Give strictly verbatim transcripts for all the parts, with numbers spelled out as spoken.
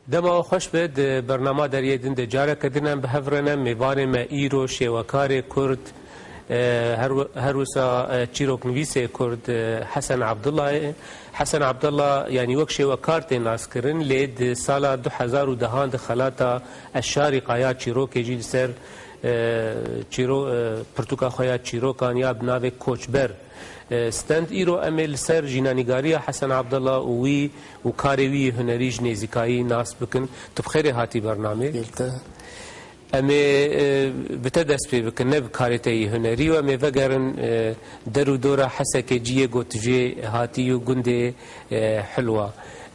Dema we xweş be, di bernama deriyê din de careke din em bi hev re ne. Mêvanê me îro şêwekarê Kurd, e, her wi-, her wisa, e, çîroknivîsê Kurd, e, Hesen Abdullah ye. Hesen Abdullah, yanî wek şêwekar tê naskirin, lê di sala du hezar û dehan de xelata Eşarîqa ya çîrokê jî li ser, e, çîro-, e, pirtûka xwe ya çîrokan ya bi navê Koçber, e, stend. Îro em ê li ser jînanîgariya Hesen Abdullah û wî û karê wî yê hunerî ji nêzîkayî nas bikin. Tu bi xêrê hatî bernamê. Gel te. Em ê, e, bi te dest pê bikin, ne bi karê te yê hunerî, û em ê vegerin, e, der û dora Hesekê, cihê ku tu jê hatî û gundê, e, Hilwa.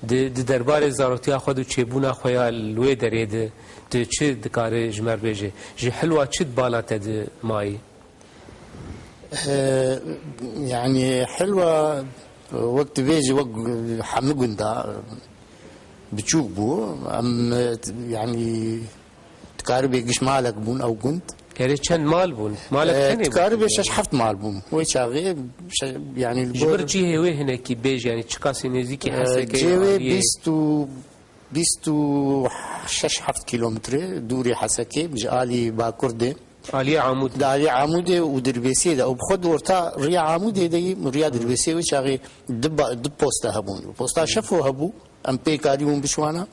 Di, di derbarê zaroktiya xwe de û çêbûna xwe ya li wê derê de tu çi dikarî ji me re bêjî? Ji Hilwa çi di bala te de mayî? E, yanî Hilwa, wek tu bêjî, wek hemû gunda biçûk bû. Em, e, yanî dikaribê giş malek bûn ew gund. Erê, çend mal bûn? Malek E, tenê bû? Dikaribê şeş heft mal bûn. Wê çaxê şe-, yanî li Ji gor, bir cihê wê hinekî bêj, yanî çiqasî nêzîkî E, Hesekê cihê wê aliyê? Bîst û, bîst û şeş heft kîlometre dûrê Hesekê, ji alî bakur de. Aliyê Amûd. Di aliyê Amûdê û Dirbêsiyê de. Û bi xwe di orta riya Amûdê de yî, riya Dirbêsiyê wê çaxê di ba-, di posta hebûn. Posta Şefo hebû, em pê karîbûn biçwana.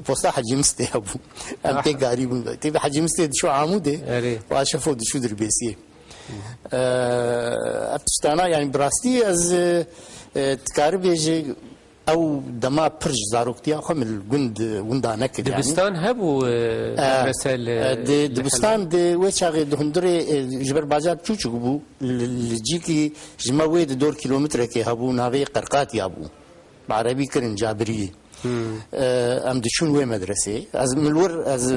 Posta Hecî Mistê hebû. Em pê karîbûn. Tê Hecî Mistê diçû Amûdê, Erê. Wa Şefo diçû Dirbêsiyê. Eee, ev tiştana, yanî bi rastî ez, e, e, dikarî bêjî, ew dema pir ji zaroktiya xwe min li gund, winda nekir, yanî. Dibistan hebû, e, E, medrese li, e, di, li dibistan Helwan? Di wê çaxê di hundirê, e, ji ber bajar çûçik bû, li, li cîkî ji me wê di dor kîlometrekê hebû, navê Qerqatiya bû. Bi erebî kirin Cabiriyê. Hmm. E, em diçûn wê medresê. Ez min wir, ez, e,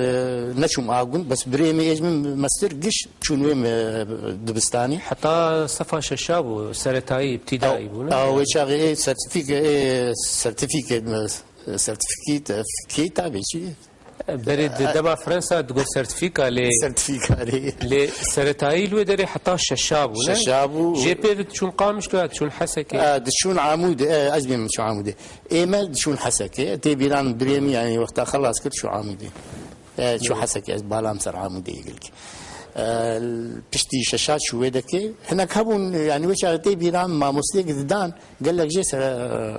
neçûm a gund, bes birê min ê ji min mestir giş çûn wê me-, dibistanê. Heta sefa şeşa bû, seretayî, îbtidayî bû, ne? Ew, ew wê çaxê ê sertifîke, ê sertifîke, sertifîkî, te-, kê tabe çi? Berê di dema Fransa digot sertifîka lê. Sertifîka lê. Lê seretayî li wê derê heta şeşa bû, ne? Şeşa bû. Jê pê diçûn Qamişlo ya diçûn Hesekê? E, diçûn Amûdê, e, ez bêm diçûn Amûdê. Ê me diçûn Hesekê. Tê bîran birê min, yanî wexta xelas kir çû Amûdê. E, çû Hesekê, ez balam ser Amûdê yê gilkî. E, piştî şeşa çû wê dekê. Hinek hebûn, yanî wê çaxê tê bîran mamosteyek didan, gelek jê ser-, e,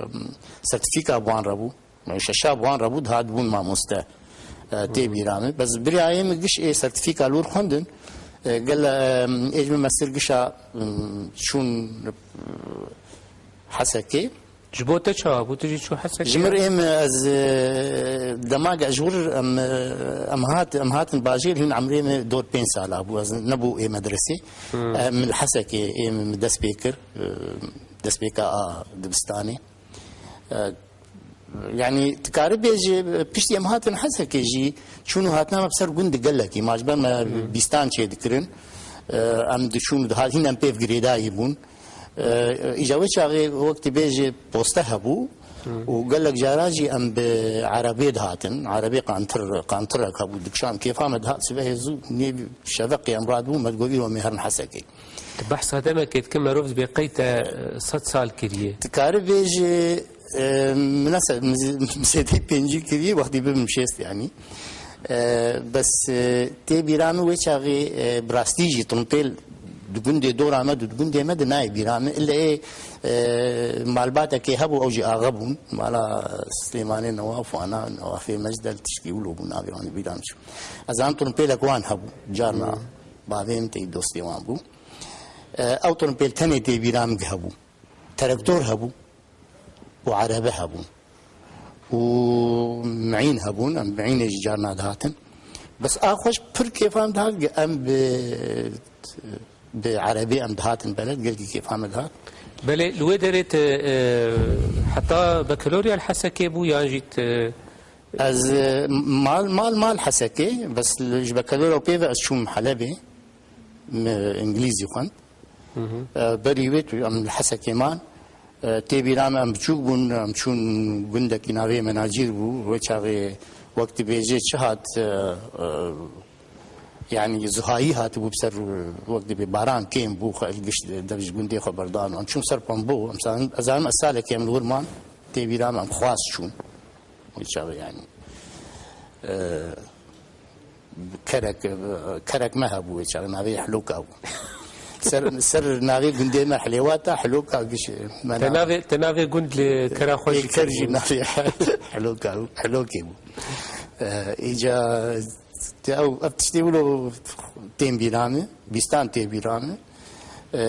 sertifîka bi wan re bû. Şeşa bi wan re bû, dihat bûn mamoste. E, tê bîra min. Bes birayê min giş ê sertifîka li wir xwendin. E, gel, e, ê ji min mestir gişa, m, çûn, e, Hesekê. Ji bo te çawa bû? Tu jî çû Hesekê? Ji mir êm ez, e, dema ge-, ji wir em, e, em hat, em hatin bajêr hîn emrê min dor pênc sala bû. Ez nebû ê medresê. Hmm. E, min li Hesekê êm min dest pê kir. E, destpêka a dibistanê. E, Yanî, tu karî bêjî, piştî em hatin Hesekê jî, çûn û hatina me bi ser gund gelekî, ma ji ber me bîstan çêdikirin, e, em diçûn û dihat, hîn em pêv girêdayî bûn. E, îca wê çaxê wek tu bêjî poste hebû û gelek cara jî em bi erebê dihatin. Erebê qantir, qantirek hebû, dikişan kêfa me dihat, sibehê zû nêvî şeveqê em radibûn, me digot, îro em ê herin Hesekê. Tu behsa demekê dikî, merov dibê qey te, e, sed sal kiriye? Dikarî bêjî, e, min ne se-, min zê-, min zêdeyî pêncî kiriye, wextî bibim şêst, yanî. E, bes, e, tê bîra min wê çaxê, e, bi rastî jî trumpêl di gundê dora me, di gundê me de nayê bîra min. Îlle ê, e, malbatekê hebû, ew jî axe bûn. Mala Silêmanê Newaf û ana Newafê Mecdel tişkî wilo bû navê wan bîra min çû. Ez zanim trumpêlek wan hebû. Carna bavê min tey dostê wan bû. E, ew trumpêl tenê tê bîra min hebû. Terektor hebû û erebe hebûn. Û mîn hebûn, em mînê jî carna dihatin. Bes a xweş pir kêfan dihat, em bi, bi erebê em dihatin beled, gelkî kêfa me dihat. Belê, li wê derê te, e, heta bekalorya li Hesekê bû yan jî te? Ez, e, mal, mal, mal Hesekê, bes li, ji bekalorya pê ve ez çûm Helebê. Me îngilîzî xwend. Hı hı. E, berî wê tu em li Hesekê man. E, tê bîra me em biçûk bûn, em çûn gundekî navê Menacîr bû. Wê çaxê wek dibêjê çi hat, e, e, yanî zuhayî hatibû bi ser, wek dibê baran kêm bû, xwe giş dev ji gundê xwe berdan. Em çûn ser Pembo, em zanim, ez zanim ez salekê em li wir man, tê bîra me em xwaz çûn. Wê çaxê yanî. e, kerek, e, kerek me hebû wê çaxê, navê Hiloka bû. Ser, ser navê gundê me Hilêwata, Hiloka giş me Te nav- navê, te navê gund li kera xwe Ê jî ker jî kiribû. Navê Hiloka bû, Hilokê bû. E, îca, te ew, ev tiştê wilo tên bîra min, bîstan tê bîra min. E,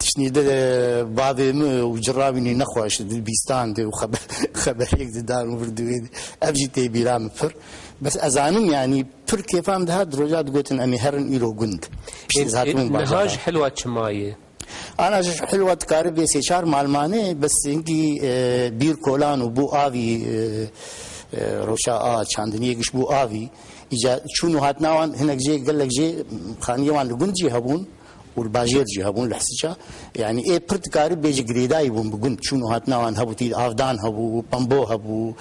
Tiştnî de bavê min û cira wî nî nexweş di bîstan de û xeber-, xeberiyek didan û vir di wê de. Ev jî tê bîra min pir. Bes ez zanim, yanî pir kêfa min dihat, di roja digotin, "Em ê herin îro gund." Piştî Ê, ez hatibûm ê, niha bajaran. Ji Hilwa çima ye? Ana ji Hilwa dikare bê sê çar mal mane, bes hinkî, e, bîr kolan û bû avî, e, e, roşa a çandiniyê giş bû avî. Îca çûn û hatina wan hinek jê, gelek jê xaniyê wan li gund jî hebûn û li bajêr jî hebûn li Hisiça. Yanî ê pir dikarî bêjî girêdayî bûn bi gund. Çûn û hatina wan hebû, tî avdan hebû, pembo hebû,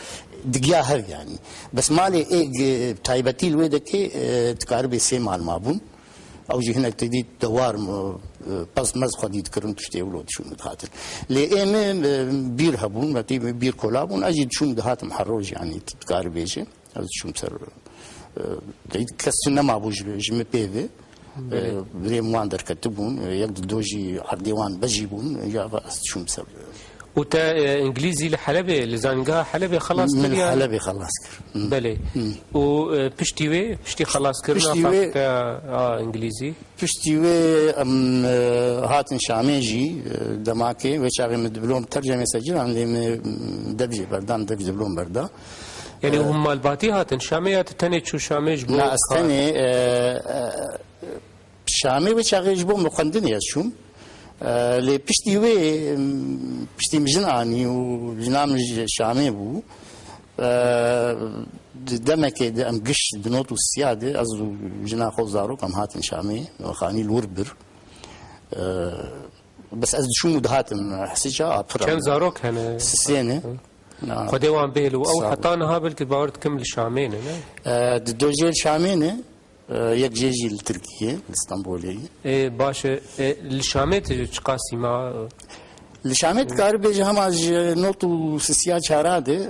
digiya hev yanî. Bes malê ê g-, taybetî li wê dekê, e, dikarî bê sê mal mabûn. Ew jî hinek te dît dewar, e, pez mez xwedî dikirin, tiştê wilo diçûn dihatin. Lê ê min, e, bîr hebûn, me tî bîr kola bûn, ez jî diçûm dihatim her roj yanî dikarî bêjî. Ez diçûm ser, e, dayî kes çi nemabû ji, ji min pê ve. Belê. E, birêm wan derketibûn, e, yek di do jî erdê wan bejî bûn, ya va ez diçûm ser. Û te, e, îngilîzî li Helebê, li Zanîngeha Helebê xelas Min kiriye? Helebê xelas kir. Hı. Belê. Hı. Û, e, piştî wê, piştî xelaskirina Piştî wê fakulteya a îngilîzî? Piştî wê em, e, hatin Şamê jî, e, demakê, wê çaxê min diplom tercemê secir an lê min, m, dev jê berda, min dev diplom berda. Yanî E, hûn malbatî hatin Şamê ya tu tenê çû Şamê ji bo Na, ez kar? tenê, e, e, Şamê wê çaxê ji bo min xwendinê ez çûm. E, lê piştî wê, m, piştî min jin anî û jina min ji Şamê bû. E, di demekê de em giş di not û siya de ez û jina xwe û zarok em hatin Şamê, xanî li wir bir. E, bes ez diçûm û dihatim Hisica, a pir Çend em zarok hene? Sisê ne. Hı. Na. Xwedê wan bihêle û ew Sağ ol. heta niha belkî bawer dikim li Şamê ne, ne? E, di do jê li Şamê ne, e, yek jê jî li Tirkiyê, li Stenbolê ye. Ê, baş e, e, li Şamê tu çiqas îma? Li Şamê dikarî bêje hema ji not û sisiya çara de, e,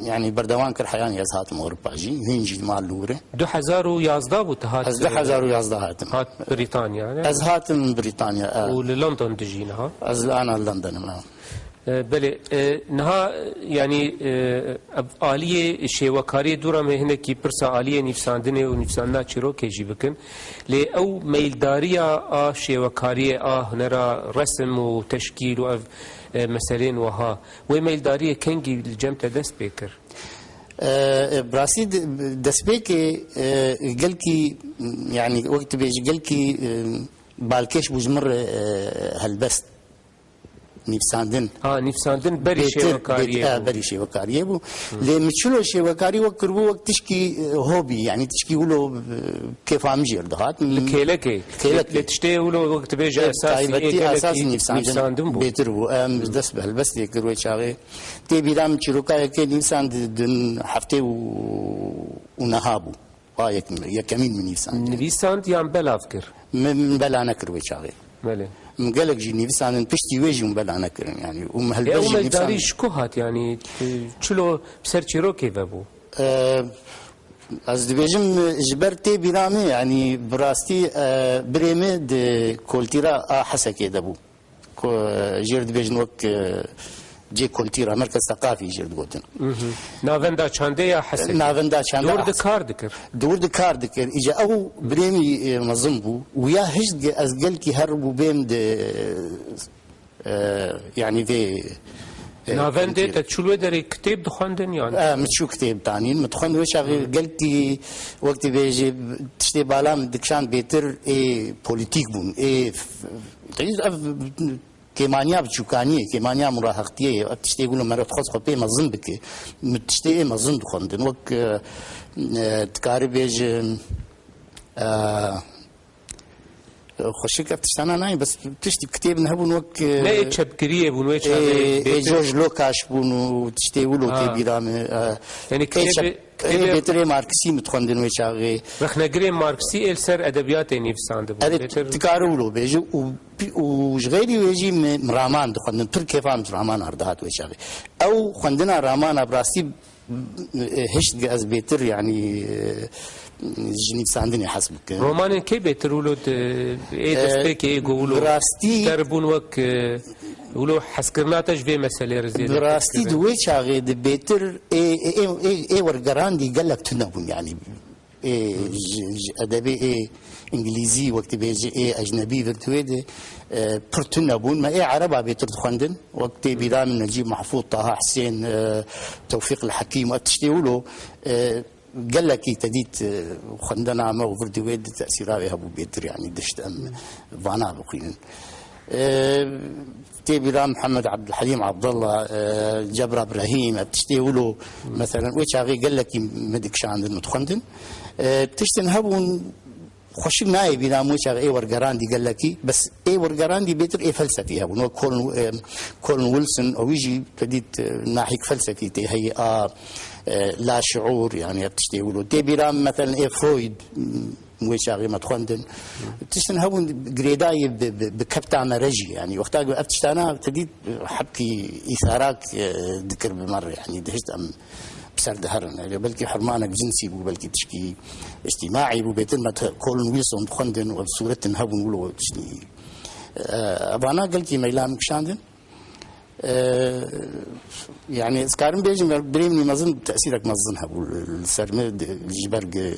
yanî berdewan kir heyanî ez hatim Ewropa jî, hîn jî mal li wir e. Du hezar û yazdeh bû tu hat, Ez du hezar û yazdeh hatim. Hat Brîtanya, ne? Ez hatim Brîtanya, e. Û li London dijî niha? Ez li ana li London im, e. E, belê, e, niha, e, yanî, e, ev aliyê şêwekariyê dûra me hinekî pirsa aliyê nivîsandinê û nivîsandina çîrokê jî bikin. Lê ew meyldariya a şêwekariyê a hunera resim û teşkîl û ev, e, meselên wiha, wê meyldariye kengî li cem te dest pê kir? E, e, bi rastî de-, destpêkê, e, gelkî, yanî wek dibêjî gelkî, e, balkêş bû ji min re, e, helbest. Nivîsandin. Ha, nivîsandin berî Bêtir, şêwekariyê bêtir, e, bû. berî şêwekariyê bû. Hmm. Lê min çilo şêwekarî wek kiribû wek tişkî, e, hobî, yanî tişkî wilo, e, kêfa min jî derdihat. Li kêlekê. Kêlekê. Lê, lê tiştê wilo wek dibêje E, esasî, taybetî ê gelekî esasî nivîsandin. nivîsandin bû. Bêtir bû. Em Hmm. dest bi helbestê kir wê çaxê. Tê bîra min çîrokayekê nivîsand din heftê û, û neha bû. Wa yek-, yekemîn min nivîsand. Nivîsand yan belav kir? Min, min bela nekir wê çaxê. Belê. Min gelek jî nivîsandin, piştî wê jî min bela nekirin, yanî, û min Ê, helbest ew jî meydarî nivîsandin. ji ku hat, yanî, tu çilo bi ser çîrokê ve bû? Ee, ez dibêjim, ji ber tê bîra min, yanî, bi rastî, e, birê min di koltîra a Hesekê de bû. Ku, e, jêr dibêjin wek, e, cê kultîra, merkez seqafî jêr digotin. Mhm. Navenda çandê ya Hesekê. Navenda çandê Dor ya di Hesekê. Kar dikir. Dor di kar dikir. Îca ew birêmî, e, mezin bû. Û ya hişt ge-, ez gelkî her bû bêm de, e, yanî vê, e, Navendê kultîr. Te çû wê derê kitêb dixwendin yan? E, min çû kitêb danîn. Min dixwend wê çaxê Hı. gelkî wek dibêjî tiştê bala min dikişand bêtir ê polîtîk bûn. Ê f-, Te ev kêmaniya biçûkaniyê, kêmaniya murahaqtiyê ye. Ev tiştê wilo meriv dixwest xwe pê mezin bike. Min tiştê ê mezin dixwendin. Wek, e, e, dikarî bêjin, e, xweşik ev tiştana nayê, bes tiştî kitêbin hebûn wek, e, Ne ê çepgiriyê bûn, wê çaxê ê, ê bêtir George Lucas bûn û tiştê wilo Ha. tê bîra min, e, Yanî ê kitêbê çep-, Ê, Kitêbê bêtir ê Marksî min dixwendin wê çaxê. Rexnegirê Marksî ê li ser edebiyatê nivîsandibû. Erê, Bêtir dikare wilo bêje û pi-, û ji xeyrî wê jî min, min raman dixwendin. Pir kêfa min ji raman ardihat wê çaxê. Ew xwendina ramana bi rastî E, hişt ez bêtir, yanî, e, ji nivîsandinê hez bikim. Romanên kê bêtir wilo di, ê E, destpêkê, ê ku wilo bi rastî ter bûn wek, e, wilo hezkirina te ji vê meselê re zêde Bi rastî di wê çaxê de bêtir ê, ê, ê, ê, ê wergerandî gelek tune bûn, yanî. Ê, ji, ji edebê ê îngilîzî, wek dibêje ê ecnebî vir di wê de, e, pir tune bûn. Me ê ereba bêtir dixwendin. Wek tê bîra min Necîb Mahfûz, Taha Hisên, e, Tewfîq El Hekîm, ev tiştê wilo, e, gelekî te dît, e, xwendina me û vir di wê de tesîra wê hebû bêtir, yanî dişt em vana bixwînin. E, Tê bîra Mihemed Ebdulhelîm Abdullah, e, Cebra Brahîm, ev tiştê wilo, meselen, wê çaxê gelekî me dikişandin û dixwendin. E, tiştin hebûn, xweşik nayê bîra min wê çaxê ê wergerandî gelekî, bes ê wergerandî bêtir ê felsefî hebûn. Wek Colin, e, Colin Wilson, ew jî te dît, e, nahîk felsefî tê heyî a, e, la şiûr, yanî ev tiştê wilo. Tê bîra min, meselen, ê Freud, wê çaxê me dixwendin. Tiştin hebûn girêdayî bi, bi, bi kepta me re jî, yanî wexta ku ev tiştana te dît, hebkî îsarak, e, dikir bi me re, yanî dihişt em bi ser diherin. Yanî belkî hurmanek cinsî bû, belkî tişkî îctîmaî bû, bêtir me te Colin Wilson dixwendin û ev sûretin hebûn wilo tiştî. E, evana gelkî meyla min kişandin. Ee, yani, ez karim bêjim, birêmî mezin, tesîrek mezin hebû li ser min, de, ji ber ge-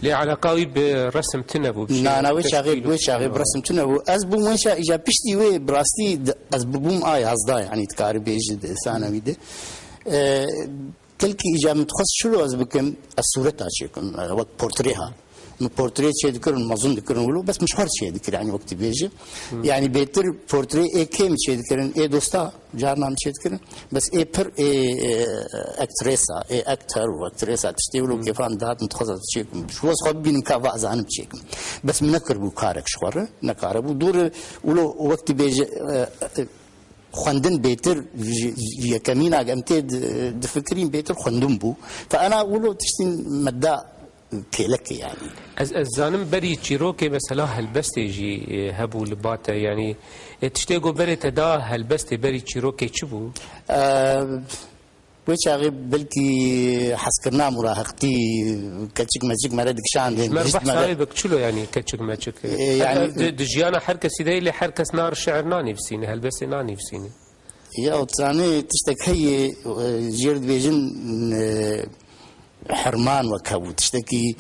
Lê eleqa wî bi resim tune bû, bi şêwek Na, na, wê çaxê, teşkîl û wê çaxê bi resim tune bû. Ez bûm wê ça-, îca piştî wê, bi rastî de, ez bibûm a yazdeh, yani, dikarî bêjî di sanewî de. Ee, Gelkî îca min dixwest çilo ez bikim, ez sûreta çêkim, e, wek portrê ha. Min portrê çêdikirin, mezin dikirin wilo, bes min ji xwe re çêdikir, yani wek dibêje. Hmm. Yani bêtir portrê ê kê min çêdikirin, ê dosta, carna min çêdikirin. Bes ê pir ê, e, aktresa, ê aktor û aktresa tiştê wilo Hmm. kêfa min dihat, min dixwest ez çêkim. Ji xwe, ez xwe bibînim ka va ez zanim çêkim. Bes min nekiribû karek ji xwe re, nekaribû. Dûr wilo wek dibêje, e, e, xwendin bêtir, ji, ji yekemîna em tê di, difikirîn bêtir xwendin bû. Fe ena wilo tiştîn me da kêlekê, yanî. Ez, ez zanim berî çîrokê mesela helbestê jî, e, hebû li ba te, yanî, e, tiştê ku berê te da helbestê berî çîrokê çi bû? E, Wê çaxê belkî hezkirina murahiqtî, keçik meçik me re dikişandin. Ji me re Hişt me behsa re wê bik çilo, yanî keçik meçik. E, yanî Her, di, di jiyana her kesî de yê, lê her kes nar şiir nanivîsîne, helbestê nanivîsîne. Ya, tu zanî tiştek heye, e, jêr dibêjin, e, herman wek hebû. Tiştekî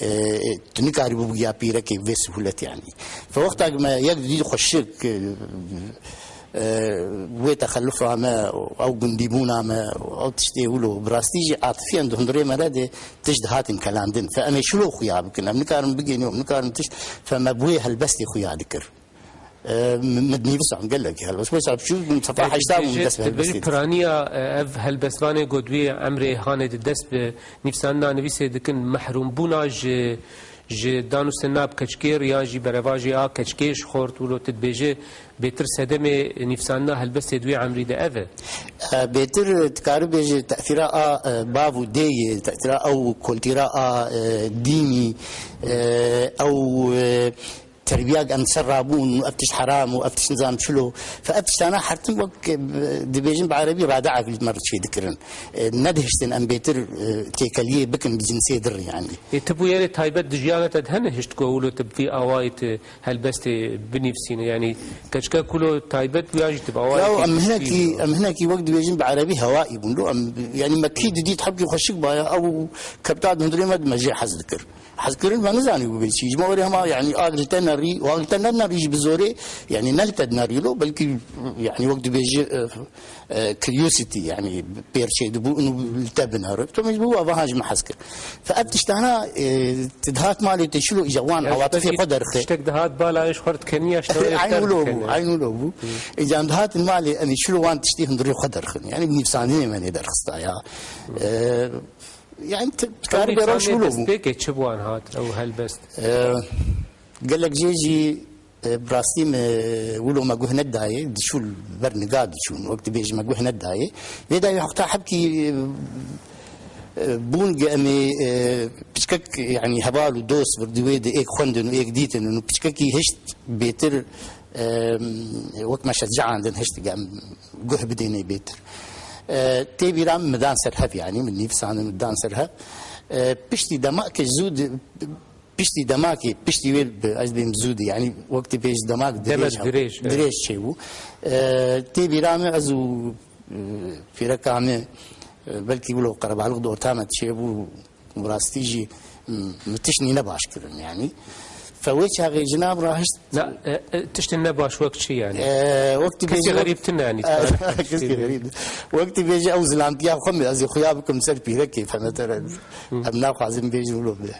E, tu nikarî bû bûya pîrekê bi vê sihûlet, yanî. Fe wexta ku me yek didît xweşik, e, e, wê texelufa me, ew gundîbûna me, ew tiştê wilo, bi rastî jî atifiyen di hundirê me re de tişt dihatin kelandin. Fe em ê şilo xuya bikin, em nikarin bigihînin, em nikarin tişt, fe me bi wê helbestê xuya dikir. E, min, min dinivîsan gelek helbest. Wesa biçûk bûm, sefa E, heşta bûm dibêje, dest bi dibêje helbestê. Piraniya, e, ev helbestvanê ku di wê emrê hanê de dest bi nivîsandina nivîsê dikin, mehrûmbûna ji, ji danûstên nav keçikê re yan jî berevajê a keçikê ji xort wilo tu dibêje, bêtir sedemê nivîsandina helbestê di wê emrî de ev e? E, bêtir, e, dikarî bêje tesîra a, e, bav û dê yê, tesîra ew kultîra a, e, dînî, e, ew, e, terbiya em ser rabûn û ev tişt heram û ev tişt nizam çilo. Fe ev tiştana her tim wek, e, dibêjin bi erebî radeek li me re çêdikirin. E, nedihiştin em bêtir, e, têkeliyê bikin bi cinsê dir, yanî. Ê, ti bûyerê taybet di jiyana te de hene hişt ku wilo tu bi vî awayî tu helbestê binivîsîne? Yanî keçika kulo taybet bû yan jî tu bi awayekî Ya, em hinekî, em hinekî wek dibêjin bi erebî hewaî bûn. Lo em, yanî me kî didît hebkî xweşik baya, ew kepta di hundirê me de me jê hez dikir. Hezkirin me nizanî bû bê çi. Ji me werê hema, yanî, ag li te nerî, û ag li te nenerî jî bi zorê, yanî, ne li te dinerî lo, belkî, yanî, wek dibêji, e, e, curiosity, yanî, pêr çê dibû, û li te bineri. Tu mecbûr bû, ava han ji me hez kir. Fe ev tiştana, e, tu dihat malê te şilo, îca wan Ya, ji awatifê belkî xwe derxe. Tiştek dihat bala, ji xwe re dikeniya, ji te Eyn wilo bû, eyn wilo bû. Îca em dihatin malê, em ê şilo wan tiştê hundirê xwe derxin. Yanî, bi nivîsandinê me nê derxista ya. E, Yani, tu, tu karî bê rewş wilo bû. Destpêkê çi bi wan hat, ew helbest? E, gelek cê jî, e, bi rastî me wilo me guh nedayê, diçû li ber niga diçûn, wek dibêjî me guh nedayê. Vê dayê heta hebkî, e, e, bûn ge em ê, e, piçkek, yani, heval û dost vir di wê de êk xwendin û êk dîtin û piçkekî hişt bêtir, e, wek me şecandin hişt ge em guh bidênê bêtir. E, tê bîra min dan ser hev, yanî min nivîsandin min dan ser hev. E, piştî demakê zû di, piştî demakê, piştî wê bi, ez bêm zû di, yanî wek tu bêjî demak Demek dirêj, dirêj, evet. dirêj çêbû. E, tê bîra min ez û, e, pîreka min, e, belkî wilo qerebalix di orta me çêbû. Bi rastî jî, m-, min tiştî ne baş kirin, yanî. Fe wê çaxê jina min rahişt. Na, e, e, tiştên ne baş wek çi yani? E, wek tu Kesî bêjî xerîb tine yani, e, tarîf kesî tiştê xerîb. Wek tu bêjî ew zilamtiya xwe min, ez ê xuya bikim ser pîrekê, fe mesela. Em naxwazin bêjin wilo bide.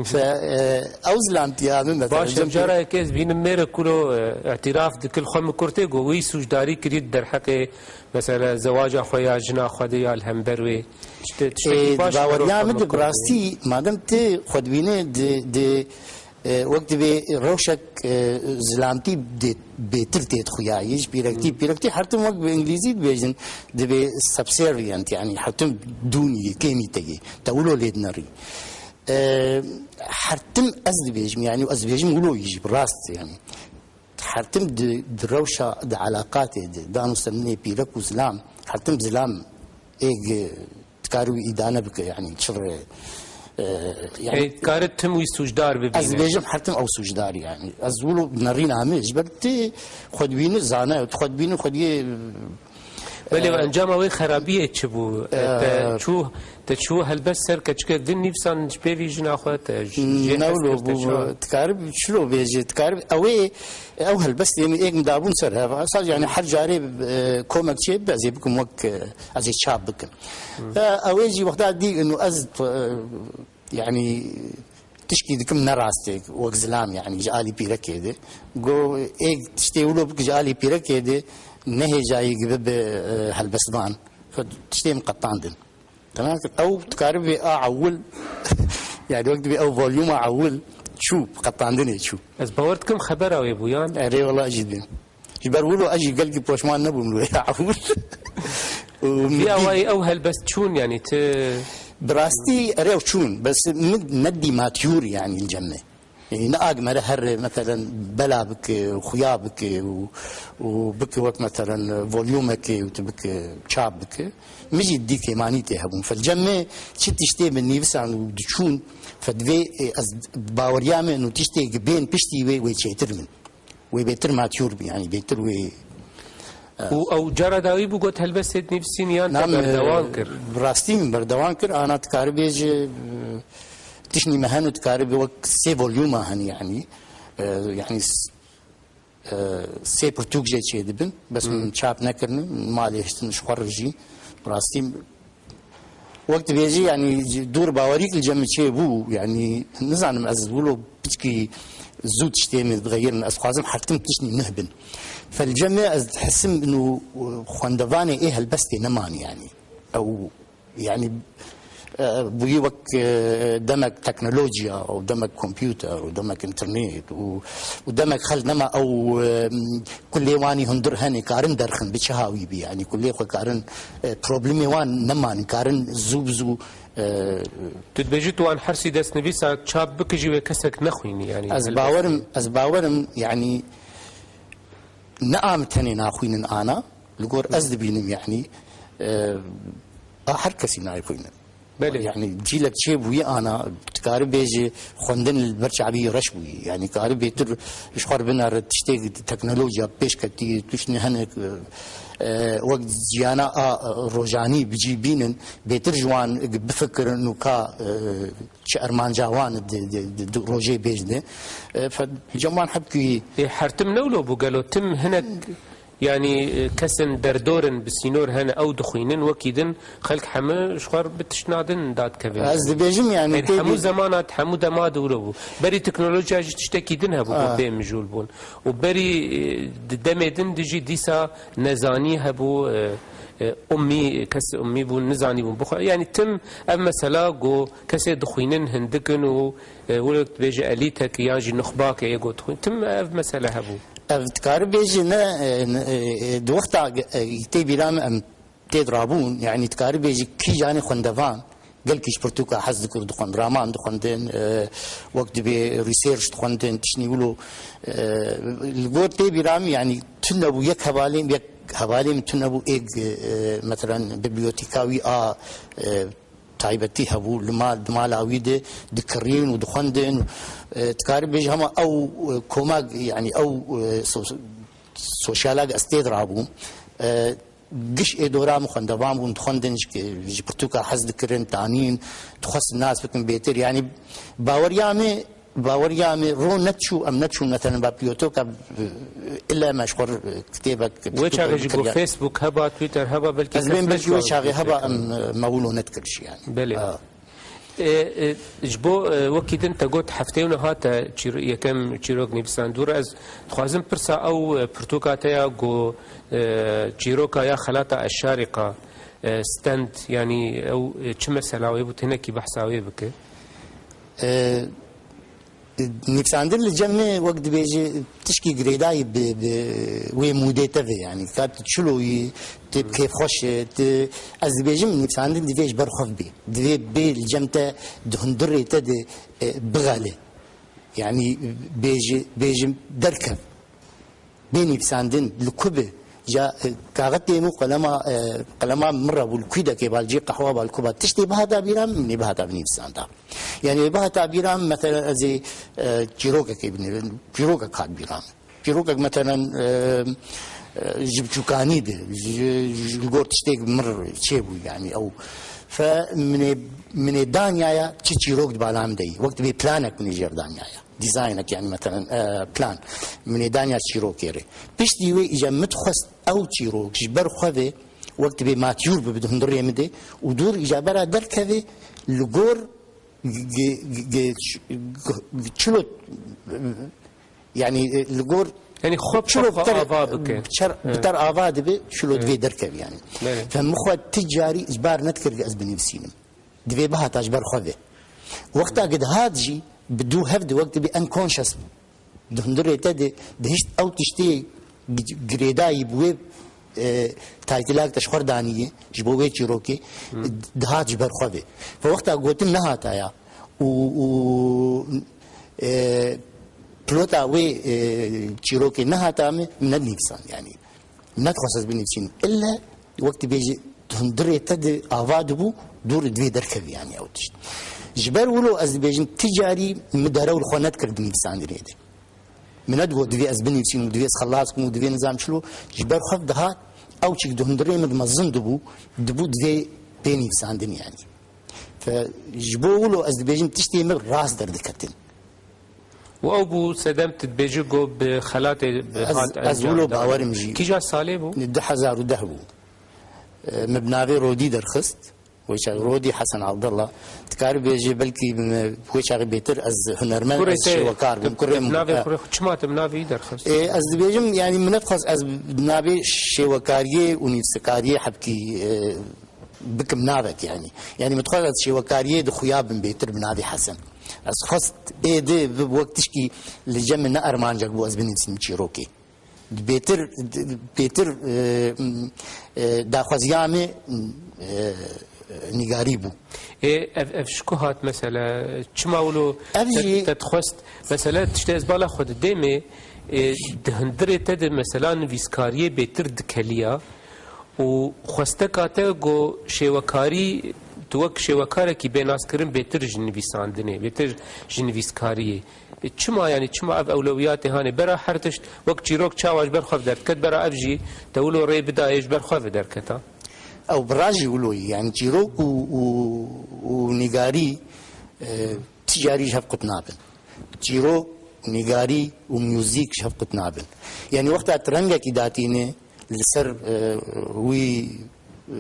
Fe, e, ew zilamtiya min mesela, Baş, cem cara yekê ez bînim mêre kuro, e, îtiraf dikil xwe min kurtê go wî sûcdarî kirî derheqê, mesela, zewaca xwe ya jina xwe de ya li hember wê. Tiştê, tiştekî Ê, baş baweriya min de bi rastî, madem tu xwe dibîne di, di, e, wek dibê rewşek, e, zilamtî dê, bêtir tê dixuyayî, ji pîrektî, Hmm. pîrektî her tim wek bi îngilîzî dibêjin, dibê subservient, yanî her tim dûnî, kêmî te yê, te wilo lê dinerî. E, her tim ez dibêjim, yanî ez dibêjim wilo yî jî bi rast, yanî. Her tim di, di rewşa, di elaqatê de, dan û seminê pîrek û zilam, her tim zilam êg, e, dikare wî îdane bike, yanî çi re, e, yanî Ê, dikare tim wî sûcdar bibîne. Ez dibêjim her tim ew sûcdar, yanî. Ez wilo nerîna min, ji ber tu xwe dibînî zane, tu xwe dibînî xwe diyê, Belê, e, encama wê xerabiyê çi bû? E, te E, çû, te çû helbest ser keçikek din nivîsan ji pêvî jina xwe, te ji, jê Ne hez wilo kir, te bû, çawa? Dikarib çilo bêje, dikarib ew ê, ew helbestê min êk min dabûn ser hev. Esas yani her carê, e, komek çê bibe, ez ê bikim wek, e, ez ê çap bikim. Hmm. E, ew ê jî wexta dî inu ez, e, yani tişkî dikim ne rastê, wek zilam yani ji alî pîrekê de. Go êk tiştê wilo bik ji alî pîrekê de ne hêjayî gibi bi, e, helbestvan. Xwe tiştê min qetandin. Tamam, ew dikaribê a ewil, yani wek dibê ew volyuma ewil çû, qetandinê çû. Ez bawer dikim xebera wê bû, yan? Erê, wela jî dibêm. Ji ber wilo ez jî gelkî poşman nebûm li wê ewil. Û Vî min dî- awayî ew helbest çûn, yani ti Bi rastî erê ew çûn, bes min nedî matiyûr yani li cem me. E, ne agmere her, meselen, bela bike, xuya bike û, û bike wek, meselen, volyumeke û tu bike, çap bike. Min jî dî kêmanî tê hebûn. Fel cem me çi tiştê min nivîsan û diçûn, fe divê, e, ez baweriya min û tiştê ki bên piştî wê, wê çêtir min. Wê bêtir matiyûr bi, yani bêtir wê, e, Û ew cara dawî bû got helbestê dinivîsîn yan te Na, min, berdewam kir? Bi rastî min berdewam kir. Ana dikaribê ji, e, Tiştî me hene, dikaribê wek sê volyûma hene, yanî, e, yanî s-, e, sê pirtûk jê çêdibin, bes Hmm. min çap nekirin, malê hiştin ji xwe re jî, bi rastî, wek dibêjî, yanî, dûr bawerîk li cem min çêbû, yanî, nizanim ez wilo piçkî zû tiştê min digeyirin, ez xwazim her tim tiştî nuh bin. Fel cem min ez dihisim inu xwendevanê ê helbestê neman, yanî. Ew Yani, e, bûyî wek, e, demek teknolojiya û demek kompûter û demek înternet û, û demek xelk nema ew, e, kulê wanî hundir hene, karin derxin bi çi hawî bî, yani kulê xwe karin, e, problemê wan neman, karin zû bi zû, e, Tu dibêjî tu wan hersî destnivîsa çap bikijî wê kesek nexwînî, yani Ez helbestî. bawerim, ez bawerim, yani ne am tenê naxwînin ana, li gor ez dibînim, yani, e, a her kesî nayê xwînin. Belê. Yani cîlek çêbûyî ana, tu karî bêjî xwendin li ber çavî reş bûyî. Yani karî bêtir ji xwe re binere tiştê teknolojiya pêş ketî, tiştê hinek, e, wek jiyana a, e, rojanî bi cî bînin, bêtir ji wan bifikirin û ka, e, çi ermanca wan di, di, di, di rojê bêj de. E, fe-, cem wan hebkî Ê, her tim ne wilo bû gelo, tim hinek, yani, e, kesên derdor in, bi sînor hene, ew dixwînin, wekî din xelk heme ji xwe re bi tiştna din dadikevin. Ez dibêjim, yani, Ê, tê hemû bî- zemana, hemû dema de wilo bû. Berî teknolojiya jî tiştekî din hebû, Ah. bê mijûl bûn. Û berî, e, di demê din de jî dîsa nezanî hebû, e, e, ummî, kes ummî bûn, nizanî bûn bixwe. Yani tim ev mesela go kesê dixwînin hindik in û, e, wilo dibêje elîtek yan jî nuxbake yê go dixwîn. Tim ev mesele hebû. Ev dikare bêjî ne, e, ne, e, e, di wexta, e, tê bîra min em tê de rabûn, yani dikare bêjî kîjanê xwendevan gelkî ji pirtûka hez dikir dixwend, raman dixwendin, e, wek dibê research dixwendin, tiştî wilo, e, li gor tê bîra min, yani tune bû yek hevalên, yek Hevalê min tune bû, êk, e, mesela bibliyoteka wî a, e, taybetî hebû, li mal, di mala wî de dikirîn û dixwendin. E, dikarî bêjî hema ew, e, komak, yani ew, e, so-, sosyala ez tê de rabûm. E, giş ê dora min xwendevan bûn, dixwendin, ji, ji pirtûka hez dikirin, tanîn, dixwest nas bikin bêtir. Yani baweriya me, baweriya me ro neçû, em neçûn, mesela, ba bibliyoteka, e, illa me ji xwe, e, kitêbek, Wê çaxê jî ku kiriya. Facebook heba, Twitter heba, belkî Ez kes bêm belkî wê neşiyawe çaxê heba, em, e, me wilo nedikir jî, yani. Belê. Ha. E, e, ji bo, e, wekî din te got heftê û niha te çîro-, yekem çîrok nivîsandû re. Ez dixwazim pirsa ew, e, pirtûka te ya ku, e, çîroka ya Xelata Eşşarîqa, e, stand, yanî ew, e, çi mesela wê bû, tenekî behsa wê bike? E, Nivîsandin li cem me wek dibêje tişkî girêdayî bi, bi wê mûdê te ve, yani ka tu çilo yî, tu bi kêfxweş e, tu, ez dibêjim nivîsandin divê ji ber xwe bê. Divê bê li cem te di hundirê te de, e, bixele. Yani bêje, bêjim derkev. Bê nivîsandin li ku be? Ja, e, kaxetê min qelema, e, qelema min re bû, li kûdekê ba, li cê qehwa ba, li ku ba? Tiştê bihata bîra min, min ê bihata binivîsanda. Yani bihata bîra min, mesela ez ê, e, çîrokekê binivîsim, çîrokek hat bîra min. Çîrokek, mesela, e, e, ji biçûkanî de, ji, ji, li gor tiştêk min çêbû, yani ew. Fe min ê, min ê danyaya çi çîrok di bala min de yî. Wek dibê planek min ê jêr danyaya. Dîzaynek, yani, mesela, e, plan. Min ê danya çîrokê re. Piştî wê îca min dixwest ew çîrok ji ber xwe ve wek dibê matîûr bibe di hundirê min de û dûr îca bera derkeve li gor g-, g-, g-, g-, çilo, yani, e, li gor Yani xwe bi çilo xwe ter, ava bike. Çer-, Evet. bi ter ava dibe, çilo Evet. divê derkeve, yani. Evet. Fe min xwe ti carî ijbar nedikir ez binivîsînim. Divê bihata ji ber xwe ve. Wexta ku dihat jî bi dû hev de wek dibê unconscious bû. Di hundirê te de dihişt ew tiştê gi-, girêdayî bi wê, e, taytila ku te ji xwe danî ye, ji bo wê çîrokê, Hı. dihat ji ber xwe ve. Ve wexta gotin nehata ya û, û, e, pilota wê, e, çîrokê nehata me, min nedinivîsand, yani. Nedixwest ez binivîsînim. Îlle wek dibêje, di hundirê te de ava dibû, dûr divê derkevî, yani ew tişt. Ji ber wilo ez dibêjim, ti carî min derew li xwe nedikir di nivîsandinê de. Min nedigot divê ez binivîsim û divê ez xelas bim û divê nizam çilo. Ji ber xwe dihat, ew çîk di hundirê min de mezin dibû, dibû divê bê nivîsandin, yani. Fe, ji bo wilo ez dibêjim, tiştê min rast derdiketin. Û ew bû sedem tu dibêjî ku bi xelatê bi Ez, hat ez encam wilo da. bawerim jî. Kîja salê bû? Du hezar û deh bû. E, min bi navê Rodî derxist. Wê çaxê Rodî Hesen Abdullah. Dikarî bêjî belkî min wê çaxê bêtir ez hunermend, Kurê ez te, şêwekar bûm. tu, Kurê tu min, navê e. Kurê xwe, çima tu bi navê wî derxist? E, ez dibêjim, yani min nedixwest ez bi navê şêwekariyê û nivîskariyê hebkî, e, bikim navek, yani. Yani min dixwest ez şêwekariyê de xuya bim bêtir bi navê Hesen. Ez xwest ê di bi wek tişkî li cem min ne ermancek bû ez binivîsim çîrokê. Bêtir, bêtir, e, e, daxwaziya me, e, nîgarî bû. Ê, ev, ev ji ku hat mesela? Çima wilo Ev te, jî te dixwest? Mesela tiştê ez bala xwe didêmê, e, di hundirê te de mesela nivîskariyê bêtir dikeliya û xwesteka te ku şêwekarî, tu wek şêwekarekî bê naskirin bêtir ji nivîsandinê, bêtir ji nivîskariyê. E, çima, yani çima ev ewlewiyatê hanê? Bera her tişt wek çîrok çawa ji ber xwe derdiket, bera ev jî te wilo rê bidayê ji ber xwe ve derketa? Ew bi rajî wilo yî, yani çîrok û, û, û nîgarî, e, ti carî ji hev qut nabin. Çîrok, nîgarî û muzîk ji hev qut nabin. Yani wexta tu rengekî datîne li ser, e, wî, e,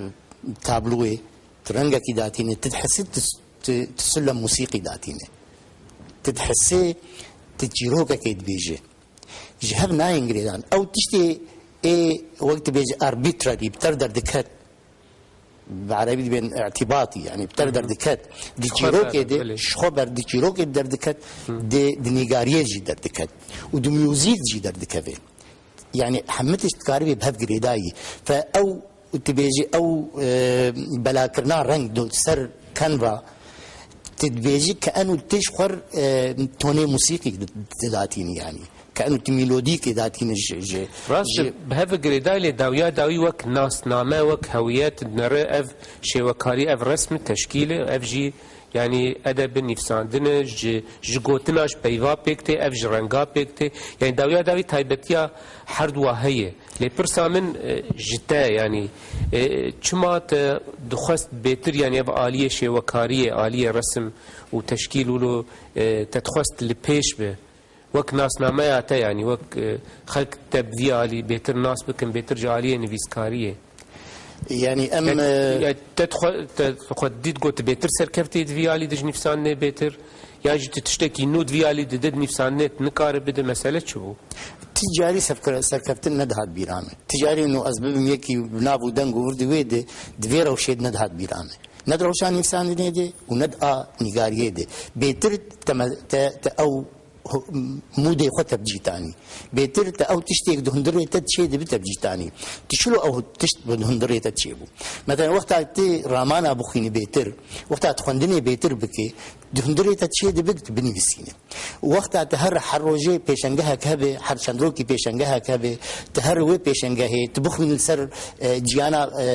tabloyê, tu rengekî datîne, tu dihesî tu, tu, tu sulem musîqî datîne. Tu dihesê tu çîrokekê dibêje. Ji hev nayên girêdan. Ew tiştê ê wek dibêje arbitrary, bi ter derdiket. Bi erebî dibên îtibatî, yani bi ter derdiket. Di çîrokê de, belê. Ji xwe ber di çîrokê de derdiket, di, di nîgariyê jî derdiket. Û di muzîk jî derdikeve. Yani hemî tişt dikaribê bi hev girêdayî. Fe ew, tu bêjî ew, e, belakirina reng do ser kenva, tu dibêjî ke eno tê ji xwe, e, tonê musîqî di, didatînî yani. Yani tu melodîkê datîne ji, ji, Rast ji e, bi hev girêdayî lê dawiya dawî wek nasname, wek hewiyet dinere ev şêwekarî, ev resm teşkîl e, ev jî yanî edeb e, nivîsandin e, ji, ji gotina ji peyva pêk tê, ev ji renga pêk tê. Yanî dawiya dawî taybetiya herduwa heye. Lê pirsa min, e, ji te, yanî, e, çima te dixwest bêtir, yanî ev aliyê şêwekariyê, aliyê resim û teşkîl wilo, e, te dixwest li pêş be? Wek nasnameya te, yanî wek, e, xelk te bi vî alî bêtir nas bikin, bêtir ji aliyê nivîskariyê. Yanî em, Ya, e, ya te dixwe-, te xwe dît got bêtir serkeftî di vî alî de ji nivîsandinê bêtir, ya jî tu tiştekî nû di vî alî de dide di nivîsandinê tu nikare bide, mesele çi bû? Ti carî sefkere-, serkeftin nedihat bîra min. Ti carî nû ez bibim yekî bi nav û deng û virdî wê de, di vê rewşê de nedihat bîra min. Ne di rewşa nivîsandinê de û ne di a nîgariyê de. Bêtir te me-, te, te ew ho-, mûdê xwe te bi cî tanî. Bêtir te ew tiştê di hundirê te çê dibi te bi cî tanî. Tu çilo ew tişt bi hundirê te çêbû? Mesela wexta tu ramana bixwînî bêtir, wexta tu xwendinê bêtir bikî, di hundirê te çê dibi tu binivîsînî. Wexta tu her, her rojê pêşengehek hebe, her çend rokî pêşengehek hebe, tu her wê pêşengehê, tu bixwînî li ser, e, ciyana, e, e,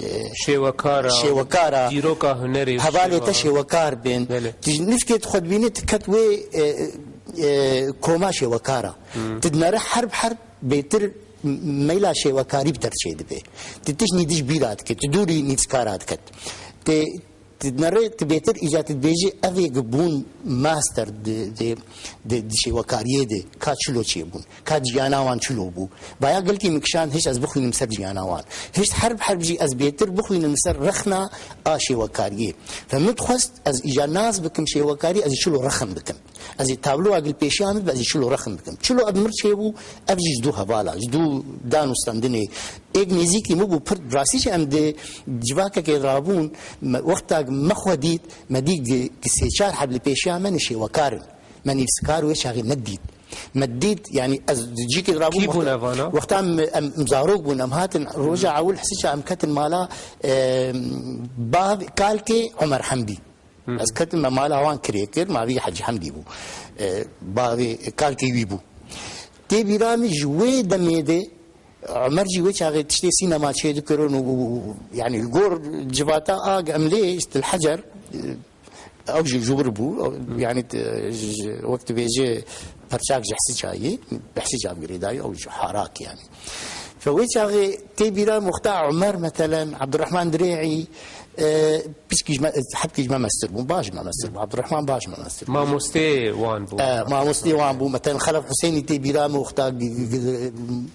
e, Şêwekara, şêwekara, dîroka hunerê û hevalê te şêwa. Şêwekar bên. Belê. Tu ji nifkê tu xwe dibînî, tu ket wê, e, e, koma şêwekara. Hmm. Tu dinere her bi her bêtir m-, meyla şêwekarî bi te re çê dibe. Tu tişt nî dij bîra dike, tu dûrî nîvskara diket. Tê Di nerê tu bêtir îca tu dibêjî, ev ê gi bûn master di, di, di, di şêwekariyê de ka çilo çêbûn, ka ciyana wan çilo bû. Baya gelkî min kişand hişt ez bixwînim ser ciyana wan. Hişt herb herb jî ez bêtir bixwînim ser rexna a şêwekariyê. Ve min dixwest ez îca nas bikim şêwekarî, ez ê çilo rexim bikim. Ez ê tabloa gil pêşiya min be, ez ê çilo rexim bikim. Çilo ev mir çêbû, ev jî ji dû hevala, ji dû dan û stendinê. Êk nêzîkî min bû pir, rastî jî em di civakekê rabûn, me, wexta me xwe dît, me dît gi, gi sê çar heb li pêşiya me ne şêwekar in. Me nivîskar wê çaxê nedît. Me dît, yanî ez di cîkê rabûm. Kî bûn wexta, evana? Wexta em, em zarok bûn, em hatin roja ewil hisiça em ketin mala, e, bav, kalkê Omer Hemdî. Hı. Ez ketim me mala wan kirê kir, ma vî Hecî Hemdî bû. E, bavê kalkê wî bû. Tê bîra min ji wê demê de Omer jî wê çaxê tiştê sînema çê dikirin û, û, û, yanî li gor civata a em lê îşte li Hecer, e, ew jî ji wir bû, ew, yanî, e, ji, wek dibêje perçak ji Hesica yê, bi Hesica girêdayî, ew ji Harak yanî. Fe wê çaxê tê bîra min wexta Omer, metelen, Abdurrahman Dirê'î, e, piçkî ji me, hebkî ji me mestir bûn, baş ji me mestir bûn. Abdurrahman baş ji me mestir bû. Mamostê wan bû. E, mamostê wan bû. Metelen Xelef Husênî tê bîra min wexta g-, g-, g-,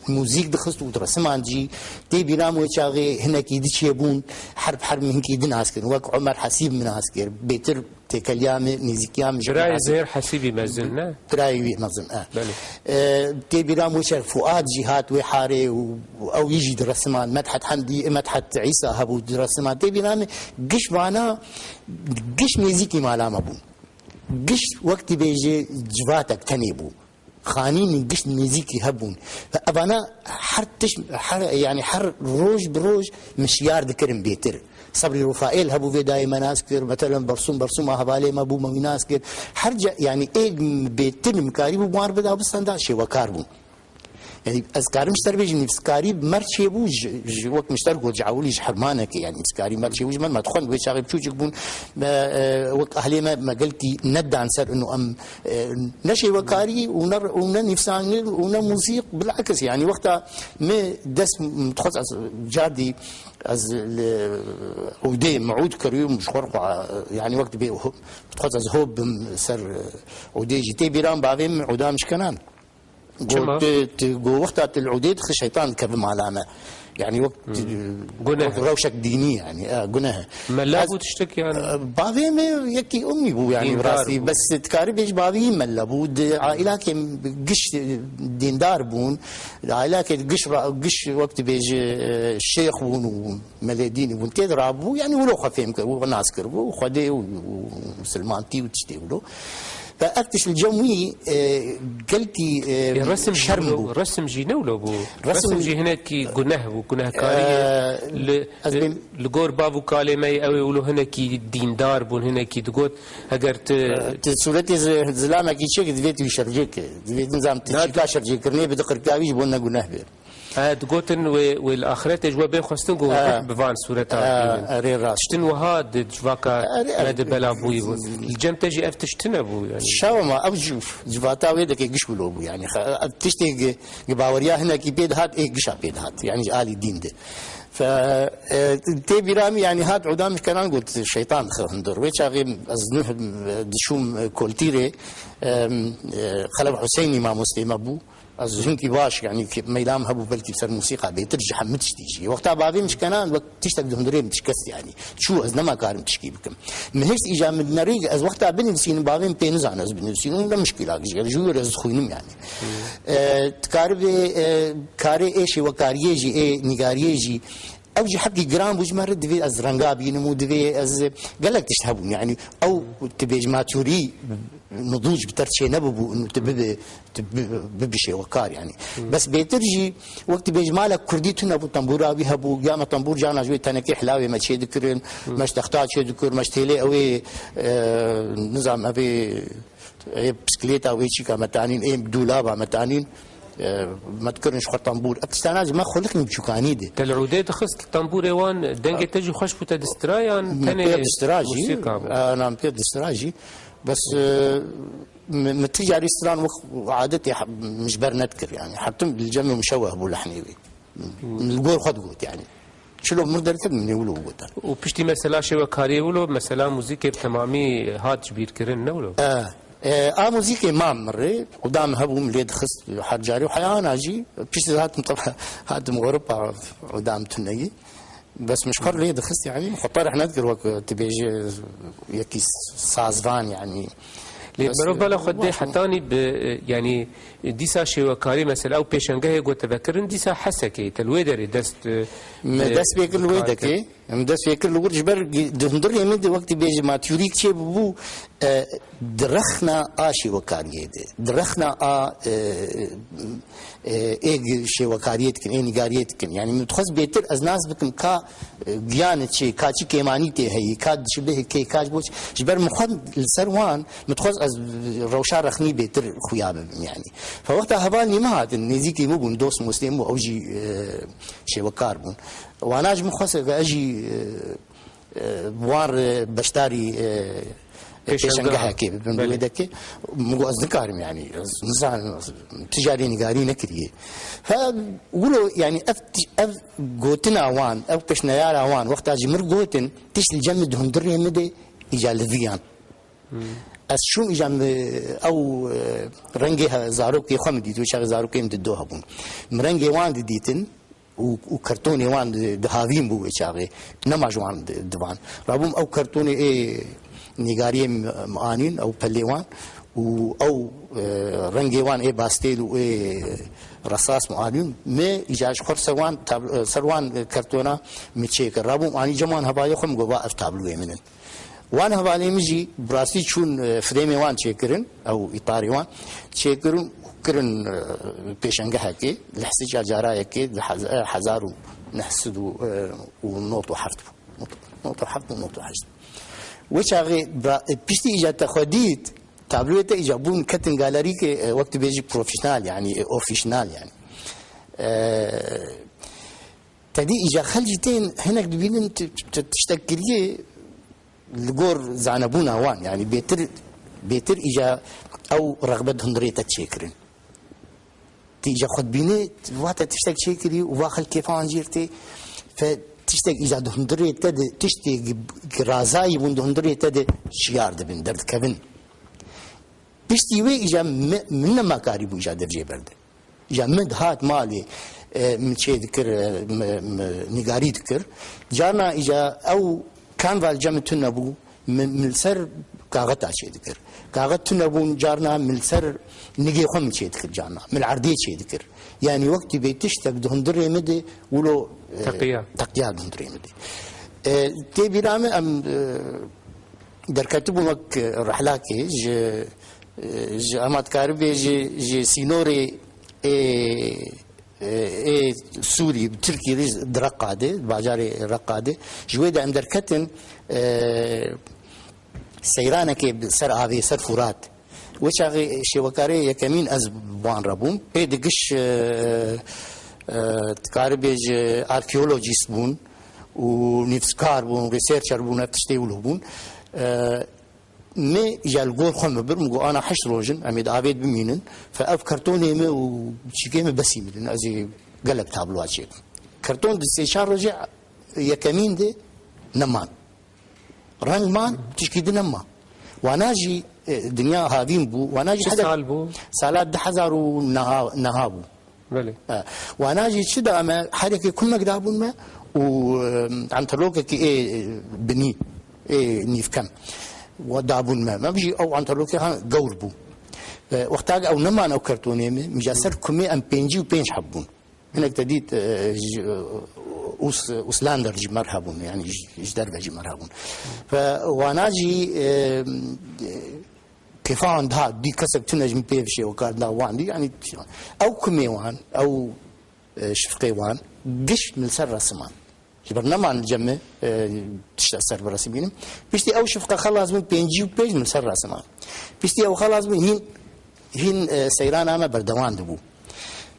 muzîk dixist û diresiman jî. Tê bîra min wê çaxê hinekî di çêbûn, her bi her min hinkî di nas kirin. Wek Omer Hesîb min nas kir. Bêtir têkeliya min, nêzîkiya min ji Birayê Hesîb. Zêr Hesîbî mezin, ne? Birayê wî mezin, e. Belê. E, tê bîra min wê çaxê Fuad jî hat wê harê û, û ew yî jî diresiman. Medhet Hemdî, Medhet Îsa hebû diresiman. Tê bîra min giş vana, giş nêzîkî mala me bûn. Giş wek dibêje civatek tenê bû. Xanînî giş nêzîkî hebûn. Ve evana her tişt, her, yanî her roj bi roj min şiyar dikirin bêtir. Sebrî Rufael hebû vê dayê me nas kir, metelen Bersûm, Bersûma hevalê me bû, me wî nas kir. Her ca, yanî ê bêtir min karîbû wan bida bi stenda şêwekar bûn. Yanî ez karim ji te re bêjim, nivîskarî bi mer çêbû, ji, ji, wek min ji te re got, ji ewilî ji hermanekê, yanî nivîskarî mer çêbû ji mer, me dixwend, wê çaxê biçûçik bûn, me, e, wek ahlê me, me gelkî nedan ser ino em, e, ne şêwekarî û ne, û ne nivîsandin û ne muzîk, bilakis, yanî wexta me dest, dixwest ez cardî, ez li ûdê, me ûd kirî û ji xwe re xwe, yanî wek dibê ho-, dixwest ez hop bim ser, e, ûdê jî. Tê bîran bavê min ûda min şikenan. Çima? Got, tu, tu, got, wexta tu li odê dixî şeytan dikeve mala me. Yani wek, hmm, guneh, wek rewşek dînî yani. E, guneh. Mela bû tiştek yani? E, bavê me yekî umî bû yani. Dîndar rastî bû. Bes dikarî bêj bavê yî mela bû. Di aîlakê giş, e, dîndar bûn. Di aîlakê giş ra-, giş wek dibêje, e, şêx bûn û melê dînî bûn. Tê de rabû yani wilo xwe fêm kir, wilo nas kir bû. Xwedê û, û misilmantî û tiştê wilo. Ve ev tişt li cem wî, e, gelkî, e, Ê, resim jî şerm wilo bû, bû. Resim jî ne wilo bû. Resim Resim jî hinekî guneh bû, gunehkarî ye. E, Li, ez bêm- li gor bav û kalê me yê ew ê wilo hinekî dîndar bûn, hinekî digot, heger tu Tu sûretê zi-, zilamekî çêkî divê tu wî şercê ke. Divê nizam tu Na- çîka şercêkirinê bi di qirka wî ji bo ne guneh be. He, digotin wê, wê li axiretê ji we bê xwestin ku wê Ha. rih bi van sûreta Ha, bînin. Erê rast. Tiştin wiha di civaka Erê, me erê. di bela bûyî bû. Li cem te jî ev tişt tune bû, yani. Şew ma ev civ-, civata wê deke giş wilo bû, yani. Xa-, ev tiştê gi-, gi baweriya hinekî pê dihat, ê gişa pê dihat. Yani ji alî dîn de. Fe, e, tê bîra min, yani, hat Uda Mişkenan got, şeytan dixe hundir. Wê çaxê ez nuh, e, dişûm, e, koltîrê, e, e, Xelef Huseynî mamostê me bû. Ez hinkî baş, yani, ki meylam hebû, belkî ser musîqa bêtir ji hemû tiştî jî. Wexta bavê min şikena, wek tiştek di hundirê min şikest, yani. Çû, ez nema karim tişkî bikim. Min hişt îca min nerî, ez wexta binivîsînim, bavê min pê nizane ez binivîsînim. Ne mişkîla ji, ji wî re ez dixwînim, yani. E, dikaribê, e, karê ê şêwekariyê jî, ê nîgariyê jî, ew jî heqî giran bû ji me re, divê ez renga bînim û divê ez gelek tişt hebûn. Yani ew tu bêj matûrî nudûc bi ter çê nebibû, û tu bibe, tu bi-, bibe şêwekar yani. Bes bêtir jî wek tu bêj malek kurdî tune bû, tembûra wî hebû, ya me tembûr cana ji wê tenekê hilawê me çê dikirin, me ji texta çê dikir, me ji têlê ew ê, e, nizam ev ê Ê bisiklêta wê çîka me tanîn, ê dûlaba me tanîn, e, me dikirin ji xwe tembûr. Ev tiştana ji me xuliqîn biçûkanî de. Te li ûdê dixist tembûrê wan, dengê te jî xweş bû, te distira yan Me tenê pê distira jî, musîka bû? E, nan pê distira jî. Bes, e, mi, mi ti carî stiran wek adetê he-, min ji ber nedikir yani. Hetim li cem min şewe hebû lehnê wê. Li gor xwe digot yani. Çilo mir derket min ê wilo gotin. Û piştî mesela şêwekariyê wilo, mesela muzîkê bi temamî hat ji bîr kirin, ne wilo? E, e, a muzîkê mam min rê, odam hebû min lê dixist her carî û heyana jî, piştî hatim teba, hatim Ewropa, odam tuneyî. Bes min ji xwe lê dixist yani, xwe terih nedikir wek tu bêjî yekî sazvan yani. Lê Bes, merov bala xwe dê baş bû. Hetanî bi, e, yanî, e, dîsa şêwekarî, mesela ew pêşengehê ku te vekirin, dîsa Hesekê, te li wê derê dest, e, Me e, dest pê kir li wê bi kar dekê. Em dest pê kir li wir ji ber gi-, di hundirê min de wextî bêjî matûrî çê bûbû, e, di rexna a şêwekariyê de, di rexna a, e, e, ê gi-, şêwekariyê dikin, ê nîgariyê dikin. Yani min dixwest bêtir ez nas bikim ka, e, giyane çê, ka çi kêmanî tê heyî, ka dişibihê kê, ka ji bo çi. Ji ber min xwe li ser wan, min dixwest ez rewşa rexnî bêtir xuya bibim yani. Fe wexta hevalnî min hatin, nêzîkî min bûn, dost mostê min bû, ew jî, e, şêwekar bûn. Wana ji min xwest ez jî, e, e, bi wan re beşdarî, e, Pêşengeha. pêşengehekê bibim, Belê. Wê dekê. Min got, ez nikarim yani, ez nizanim, ez tijarê nîgarî nekiriye. He, wilo yani ev, ev gotina wan, ev pêşneyara wan, wexta ji mir gotin, tişt li cem min di hundirê min de îca li viyan. Hmm. Ez çûm îca min ew, e, rengê he-, zarokê xwe min dît, wê çaxê zarokê min di do hebûn. Min rengê wan didîtin, û, û kertonê wan di, di havîn bû wê çaxê. Nema ji wan di, divan. Rabûm ew kertonê ê nîgariyê min, min anîn, ew pelê wan. Û ew, e, rengê wan ê bastêl û ê resas min anîn. Me îca ji xwe ser wan tab-, ser wan kertona min çêkir. Rabûm anî cem wan hevalê xwe min got, va ev tabloyê min in. Wan hevalên min jî bi rastî çûn, e, frêmê wan çêkirin, ew îtarê wan çêkirin û kirin, e, pêşengehekê, li Hisica carayekê di hez-, e, hezar û neh sed û, e, û nod û heft bû. Nod û heft û nod û heşt. Wê çaxê bira-, e, piştî îca te xwe dît, tabloyê te îca bûn ketin galerîkê, e, wek tu bêjî profesyonel, yani, e, ofîsyonel, yani. E, te dî îca xelk jî tên hinek dibînin tu, tu, tu tiştek kiriye, li gor zanebûna wan, yani bêtir, bêtir îca ew rexbet hundirê te çêkirin. Tî îca xwe dibînî, va te tiştek çêkirî û va xelk kêfa wan jêr tê. Fe tiştek îca di hundirê te de, tiştê gi-, gi razayî bûn di hundirê te de şiyar dibin, derdikevin. Piştî wê îca me-, min nema karîbû îca dev jê berde. Îca min dihat malê, e, min çê dikir, e, mi, mi nîgarî dikir. Carna îca ew kanval cem tune bû, min, min li ser kaxeta çê dikir. Kaxet tune bûn, carna min li ser nigê xwe min çê dikir carna. Min erdê çê dikir. Yani wekî bê tiştek di hundirê min de wilo, e, Teqiya. teqiya di hundirê min de. E, tê bîra min em, e, derketibûn wek, e, rehlakê ji E, ji, ema dikaribê ji, ji sînorê ê, ê, ê Sûrî, Tirkî de, di Reqa de, bajarê Reqa de, ji wê de em derketin, e, seyranekê bi ser avê, ser Furat. Wê çaxê şêwekarê yekemîn ez bi wan re bûm. Pê di giş, e, e, dikaribê ji arkeolojîst bûn û nivîskar bûn, researcher bûn, ev tiştê wilo bûn. E, Me ya li gor xwe min bir, min got, ana heşt roj in, em ê di avê de bimînin. Fe ev kartonê me û çîkê me besî min in, ez ê gelek tabloa çêkim. Karton di sê çar rojê yekemîn de neman. Reng man, tişkî di nema. Wana jî, e, dinya havîn bû, wana jî Çi hede-, sal bû? Sala du hezar û neha, neha bû. Belê. E, wana jî çi da me, her yekê kumek dabûn me û, e, enterlokekî ê, e, binî, ê nîvkem. Wa dabûn me. Me jî ew enterlokê ha gewr bû. E, wexta ew neman ew kartonê me, min ja ser kumê em pêncî û pênc heb bûn. Hinek te dît, e, ji, e, Us-, Uslander ji me re hebûn, yani ji, ji derve ji me re hebûn. Ve wana jî, e, e, kêfa wan dihat, dî kesek tune ji min pê bişê û kar da wan dî, yani, ew kumê wan, ew, e, şifqê wan, giş min li ser resiman. Ji ber neman cem me, e, tişta ser bi resim bînim. Piştî ew şifqa xelas bûn, pêncî û pênc min li ser resiman. Piştî ew xelas bûn, hîn, hîn, e, seyrana me berdewam dibû.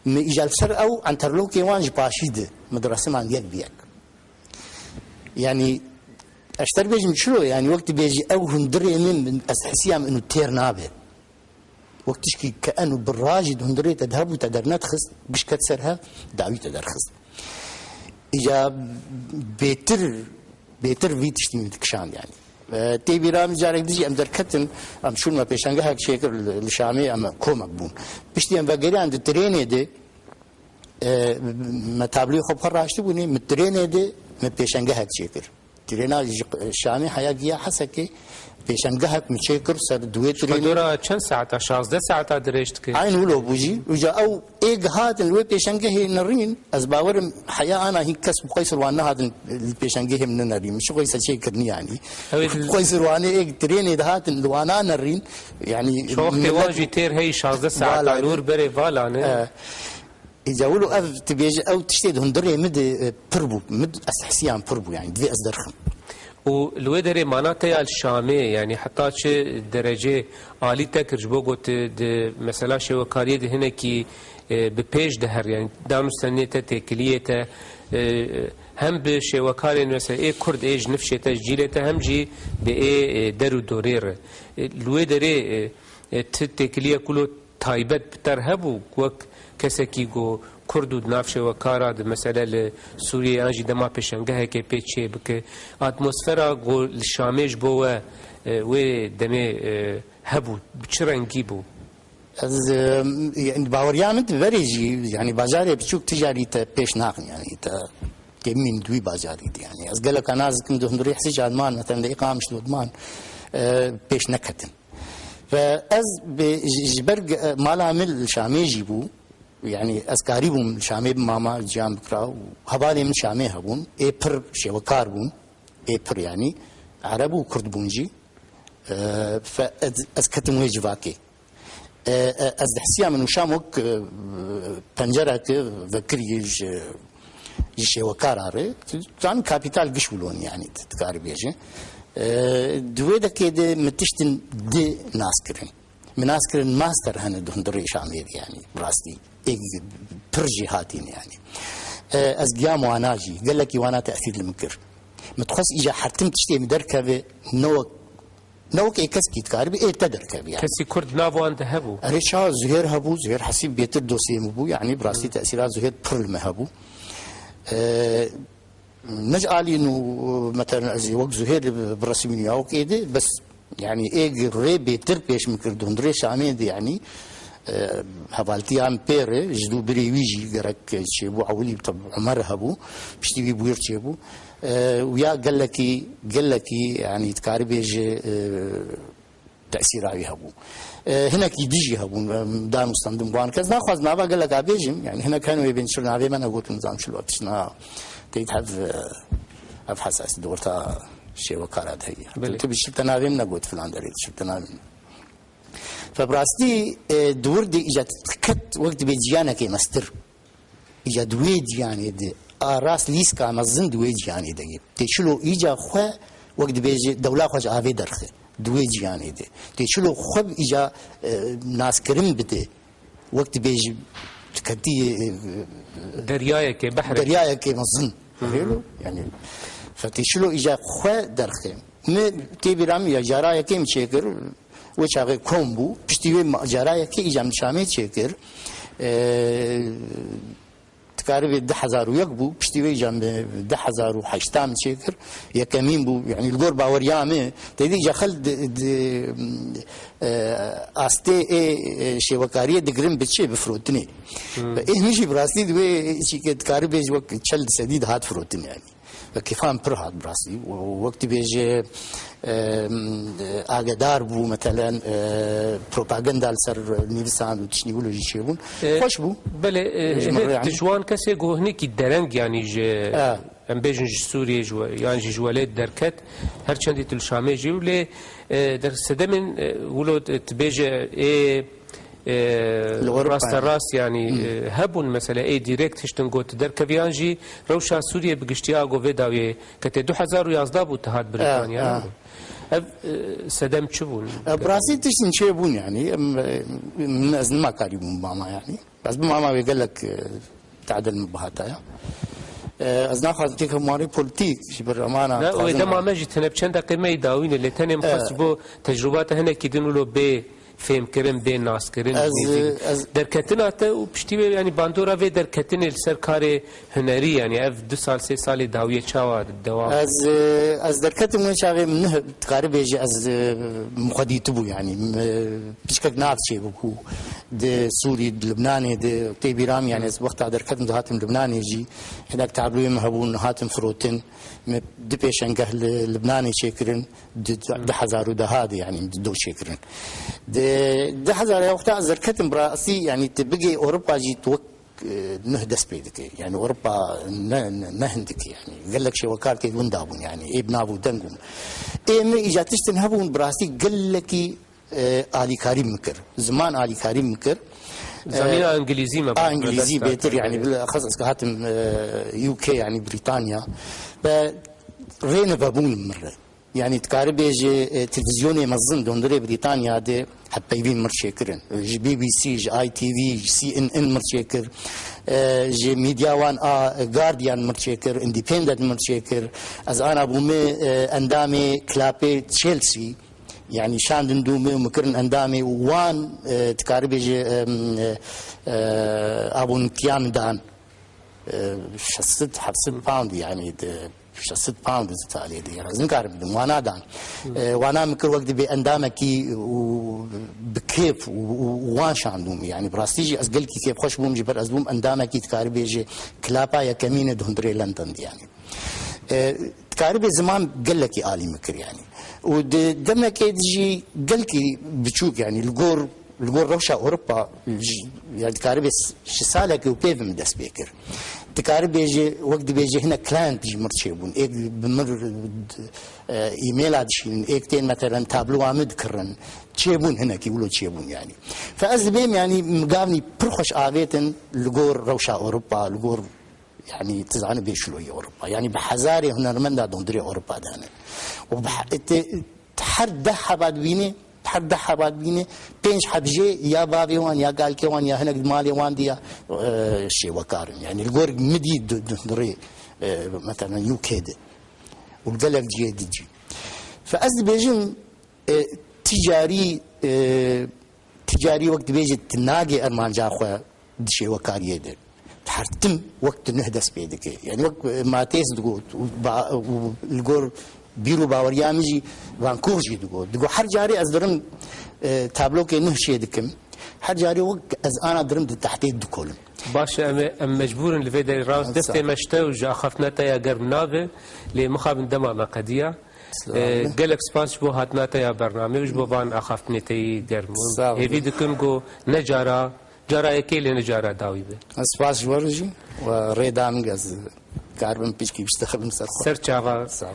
Min îcar li ser ew enterlokê wan ji paşî di, min di resiman yek bi yek. Yani, ez ji te re bêjim çilo, yani, wek tu bêjî ew hundirê min, ez hisiya min û têr nabe. Wek tişkî ke eno bi rajî di hundirê te de hebû, te dernedixist, bişket ser hev, dawî te derxist. Îca bêtir, bêtir vî tiştî min dikişand yani. E, tê bîra min carek dijî em derketin, em çûn me pêşengehek çêkir li, li Şamê, em komek bûn. Piştî em vegeriyan di trênê de, e, me tabloyê xwe bi xwe raştibûnê, min trênê de me pêşengehek çêkir. Trêna ji Şamê heya giya Hesekê pêşengehek min çêkir ser duwê trênê. Dora çend saeta? Şazdeh saeta dirêj dike. Eyn wilo bû jî. Uca ew êg hatin li wê pêşengehê nerîn. Ez bawerim heya ana hîn kes bi Qeysir wan nehatin li pêşengehê min nenerîn. Min çi Qeysa çêkirin yani. Evet. Qeysir wanê êg trênê dihatin li wana nerîn. Yani Şoxtê wan jî têr hey şazdeh saeta li wir berê vala ne. E, Îca wilo ev, tu bêjî, ew tiştê di hundirê min de, e, pir bû. Min, ez hisiyan pir bû, yani, divê ez derxim. Û li wê derê mana te ya li Şamê, yani, heta çi derecê alî te kir, ji bo ku tu di mesela şêwekariyê de hinekî, e, bi pêş de her, yani, danûstenê te, têkiliyê te, e, hem bi şêwekarên, mesela, ê Kurd, ê ji nifşê te, ji cîlê te, hem jî bi ê, e, der û dorê re. E, li wê derê, e, e, ti têkiliyek wilo taybet bi te re hebû, wek kesekî ku Kurd û di nav şêwekara di mesele li Sûriyê yan jî dema pêşengehekê pê çê bike, atmosfera ku li Şamê ji bo we, e, wê demê, e, hebû, bi çi rengî bû? Ez, e, yani baweriya min di verê jî, yani bajarê biçûk tijarî te pêş naxin, yani te têmîn di wî bajarî de, yani. Ez geleka nazikim di hundirê Hesî Cadman, mesela, de Qamişlo diman, e, pêş neketin. Ve ez bi, ji, ji ber, e, mala min li Şamê jî bû. Yani ez karî bûm li Şamê bimama, ciyan bikira û hevalê min Şamê hebûn. Ê pir şêwekar bûn. Ê pir yani. Ereb û Kurd bûn jî. E, fe ez, ez ketim wê civakê. E, e, ez dihsiya min û Şam wek, e, pencereke vekirî ji, ji şêwekara re. Zanî kapîtal giş wilo in yani, tu dikarî bêjî. E, di wê dekê de min tiştin di nas kirin. Min nas kirin master hene di hundirê Şamê de yani, bi rastî. Ê pir jî hatîn yani. E, ez giyam wana jî, gelekî wana tesîr li min kir. Min dixwest îca hertim tiştê min derkeve, ne wek, ne wek ê keskî dikaribî, ê te derkevî yani. Kesî Kurd nav wan de hebû? Erê ça, Zuhêr hebû, Zuhêr Hesîb bêtir dosyê min bû, yani bi rastî tesîra Zuhêr pir li me hebû. E, Ne ji alî nû, mesela, ez ê wek Zuhêr bi resimî ya wek êdî, bes, yani, ê rê bêtir pêş min kir, di hundirê Şamê de, yani, e, hevaltiyan pê re, ji dû birê wî jî gerek çêbû, ewilî, tabi, Umer hebû, piştî wî Bûyir çêbû. E, û ya gelekî, gelekî, yani, dikarî bêje, e, tesîra wî hebû. E, hinekî dijî hebûn, e, danûstendin wan kes. Naxwaz nava geleka bêjim, yani hinek hene wê bên çir navê me negotin, zam çilo tişna teyit hev, e, hev hesas di orta şêwekara de heye. Belê. Tu, tu bi çirte navê min negot filan derê, çirte navê min. Fe bi rastî, e, di wir de îca diket wek dibê ciyanekê mestir. Îca di wê ciyanê de, a rast lîska mezin di wê ciyanê de ye. Tê çilo îca xwe wek dibêje dewla xwe ji avê derxe. Di wê ciyanê de. Tê çilo xwe bi îca, e, naskirin bide. Wek dibêje diketî, e, Deryayekê, behrek. Deryayekê mezin. Hı hı. Hêlo, yani, fe tê çilo îca xwe derxe. Mi tê bîra min ya cara yekê min çêkir, wê çaxê kom bû, piştî wê ma-, cara yekê îca min Şamê çêkir. E, dikaribê du hezar û yek bû, piştî wê îca min du hezar û heşt min çêkir, yekemîn bû, yani li gor baweriya min, tê dî îca xel di, di, e, astê ê, e, şêwekariyê digirin bi çi, bi firotinê. Hmm. Ve ê min jî bi rastî di wê çîkê dikaribê ji wek çel sedî dihat firotin yani. Ve kêfa min pir hat bi rastî. Wek dibêje, e, agedar bû, metelen, e, propaganda li ser nivîsand û tiştî wilo jî çêbûn. E, Xweş bû. Belê, e, Ji min re, yani. Tu ji wan kesê ku hinekî dereng, yani ji, E. em bêjin ji Sûriyê ji we, yan jî ji welêt derket, her çendî tu li Şamê jî û lê, e, der sedemên, e, wilo tu bêje ê, e, Li Ewropa, rasta yani. rast, yani, Hmm. e, hebûn, mesela, ê direkt hiştin got derkeviyan jî rewşa Sûriyê bi giştiya go vê dawiyê, ke tê du hezar û yazdeh bû, te hat Brîtanya, E, e. ne? Ev, e, sedem çi bûn? E, bi rastî tiştin çêbûn yani. Em, e, min ez nima karîbûn bama yani. Ez bûm ama wê gelek, e, tadil min bihataya. E, ez naxwazim têke marê polîtîk ji ber emana Ne, wê dixwazim dema me jî tine bi çend deqê me yî dawîne, lê tenê min E. xwest ji bo tecrûbata hinekî din wilo bê fêmkirin, bê naskirin, Ez, nêzîk. ez Derketina te û piştî wê, yanî bandora vê derketinê li ser karê hunerî, yanî ev du sal, sê salê dawiyê çawa dewam Ez, e, ez derketim wê çaxê min neh dikarî bêjî ez, e, min xwe dîtibû, yanî, e, piçkek nav çêbû ku di Sûrî, di Libnanê, di tê bîra min, yanî ez wexta derketim dihatim Libnanê jî hinek tabloyê min hebûn, hatin firotin. Me du pêşengeh li Libnanê çêkirin, di, di, du hezar û deh de, yanî di do çêkirin. Di du hezar ya wexta ez derketim bi rastî, yanî tu bigê Ewropa jî tu wek, e, nuh dest pê dike. Yanî Ewropa ne, ne, ne hindik e, yanî gelek şêwekar tê winda bûn, yanî ê bi nav û deng bûn. Ê min îca tiştin hebûn bi rastî gelekî, e, alîkarî min kir. Ziman alîkarî min kir. Zemîna E, îngilîzî me a, îngilîzî bêtir, yanî bilexes ez hatim, e, U K, yanî Brîtanya. Ve rê nebebûn min re. Yanî dikarî bêjî, e, televîzyonê mezin di hundirê Brîtanya de hevpeyvîn mir çêkirin. Ji B B C, ji I T V, ji C N N mir çêkir. E, ji medya wan a Guardian mir çêkir, Independent mir çêkir. Ez ana bûme, e, endamê klapê Chelsea. Yanî şandin dû me û min kirin endamê û wan, e, dikarî bêjî, e, e, e, abonetiya min dan. E, şeş sed, heft sed pound, yanî di, şeş sed pound di talê de. Ez nikarim bidim, wana dan. E, wana min kir wek dibê endamekî û bi kêf û, û, û wan şandûm. Yanî bi rastî jî ez gelkî kêfxweş bûm, ji ber ez bûm endamekî dikarî bêjî klapa yekemîn e di hundirê London de, yanî. E, dikarî bê ziman gelekî alî min kir, yanî. Û di demekê de jî gelkî biçûk, yanî li gor, li gor rewşa Ewropa, ji, yanî dikarî bê s-, ji salekê û pê ve min dest pê kir. Dikarî bêjî, wek dibêjî hinek client jî mir çêbûn. Êk bi mir, e, e-maila dişînin, êk tên metelen tabloa min dikirin. Çêbûn hinekî wilo çêbûn, yanî. Fe ez dibêm, yanî min gavnî pir xweş avêtin li gor rewşa Ewropa, li gor Yanî, tu zanî bê şiloyê Ewropa. Yanî, bi hezarê hunermenda di hundirê Ewropa de ne. Û bi he-, te, her deh heba dibînê, her deh heba dibînê, pênc heb jê ya bavê wan, ya galkê wan, ya hinek di malê wan de ya, e, şêwekar in. Yanî, li gor min dî di, di hundirê, e, metelen U K de. Û li gelek cihê di jî. Fe ez dibêjim, e, ticarî, e, Ticarî wek dibêje tu nagê armanca xwe di şêwekariyê de. Her tim wek tu nuh dest pê dike. Yanî wek, e, Matês digot û ba-, û li gor bîr û baweriya min jî Van Gogh jî digot. Digot her carê ez dirim, e, tablokê nuh çê dikim. Her carê wek ez ana dirim di tehtê dikolim. Baş e, em ê, em mecbûr in li vê derê rast Sağ ol. Destê me ji te û ji axaftina te ya germ nabe, lê mixabin dema me qediya. Sağ ol. E, gelek spas ji bo hatina te ya bernamê û ji bo van axaftinê te yî germ. Sağ ol. Hêvî dikim ku ne cara, cara yekê lê ne cara dawî be. Spas ji we re jî û rê da min ez karibim pişkî biştexelim ser xwe. Ser çava. Sağ ol.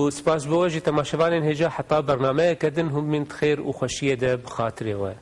Û spas ji bo we jî temaşevanên hêja heta bernameyeke din hûn min di xêr û xweşiyê de bi xatirê we.